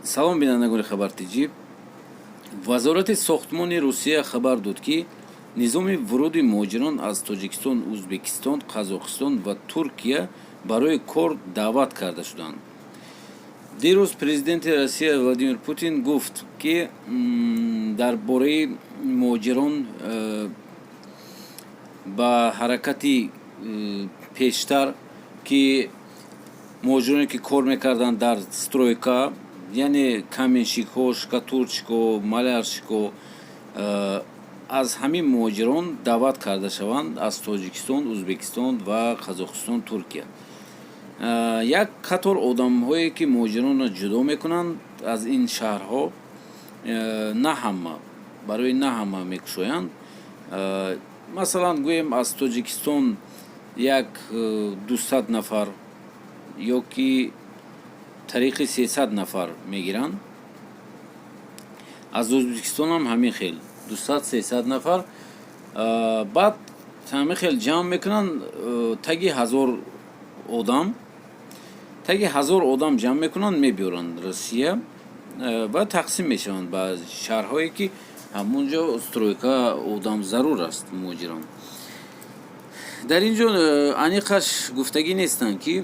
Салом, бинандагони Хабар ТҷИ. Вазорати сохтмони Русия хабар дод, ки низоми вуруди муҳоҷирон аз Тоҷикистон, Ӯзбекистон, Қазоқистон ва Туркия барои кор даъват карда шуданд. Дирӯз президенти Россия Владимир Путин гуфт, ки дар бораи муҳоҷирон ба ҳаракати пештар, ки муҳоҷироне, ки кор мекарданд дар стройка, яъне каменщикҳо, штукатурщикҳо, малярщикҳо, аз ҳамин муҳоҷирон даъват карда шаванд аз Тоҷикистон, Ӯзбекистон ва Қазоқистон, Туркия. Як қатор одамҳое, ки муҳоҷиронро ҷудо мекунанд аз ин шаҳрҳо, на ҳама, барои на ҳама мекушоянд. Масалан, гӯем, аз Тоҷикистон як 200 нафар ё ки тариқи 300 нафар мегиранд, аз Ӯзбекистонам ҳамин хел 200, 300 нафар. Баъд ҳамин хел ҷамъ мекунанд, таги 1000 одам, таги 1000 одам ҷамъ мекунанд, мебиёранд Россия ва тақсим мешаванд ба шаҳрҳое, ки ҳамон ҷо стройка одам зарур аст, муҳоҷирон. Дар ин ҷо аниқаш гуфтагӣ нестанд, ки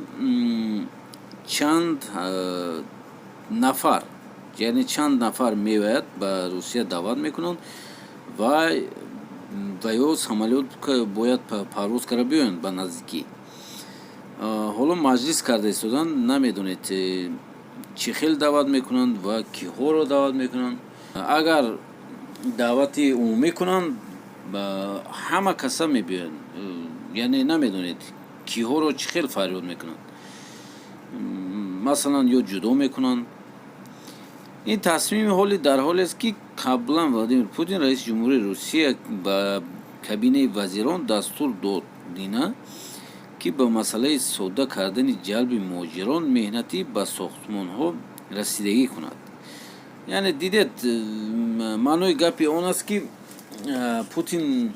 чанд нафар, яъне чанд нафар меояд, ба Русия даъват мекунанд ва ё самолёт бояд парвоз карда биёянд ба наздикӣ. Ҳоло маҷлис карда истоданд, намедонед, чӣ хел даъват мекунанд ва киҳоро даъват мекунанд. Агар даъвати умумӣ кунанд, ҳама каса мебиёянд, яъне намедонед, киҳоро чӣ хел фарёд мекунанд, масалан, ё ҷудо мекунанд. Ин тасмими ҳоли дар ҳолест, ки қаблан Владимир Путин, раиси ҷумҳурии Русия, ба кабинаи вазирон дастур дод дина, ки ба масъалаи содда кардани ҷалби муҳоҷирон меҳнатӣ ба сохтмонҳо расидагӣ кунад. Яъне дидед, маънои гапи он аст, ки Путин,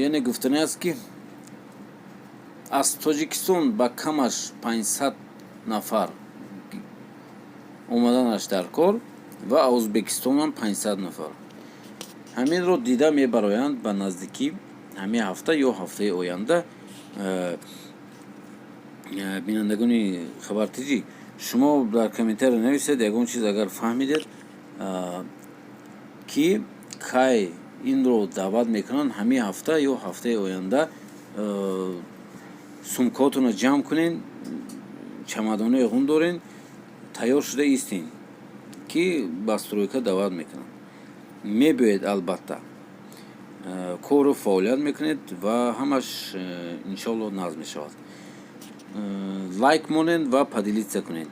яъне гуфтани аст, ки аз Тоҷикистон ба камаш 500 нафар омаданаш дар кор ва Ӯзбекистонам 500 нафар. Ҳаминро дида мебароянд ба наздикӣ, ҳамин ҳафта ё ҳафтаи оянда. Бинандагони Хабар ТҷИ, шумо дар комментария нависед ягон чиз, агар фаҳмидед, ки кай инро даъват мекунанд, ҳамин ҳафта ё ҳафтаи оянда. Сумкаотонро ҷамъ кунен, чамадонои ғун дорен, тайёр шуда истен, ки ба стройка даъват мекунанд. Мебиёед, албатта, кору фаъолият мекунед ва ҳамаш, иншоалло, нағз мешавад. Лайк монед ва поделиться кунед.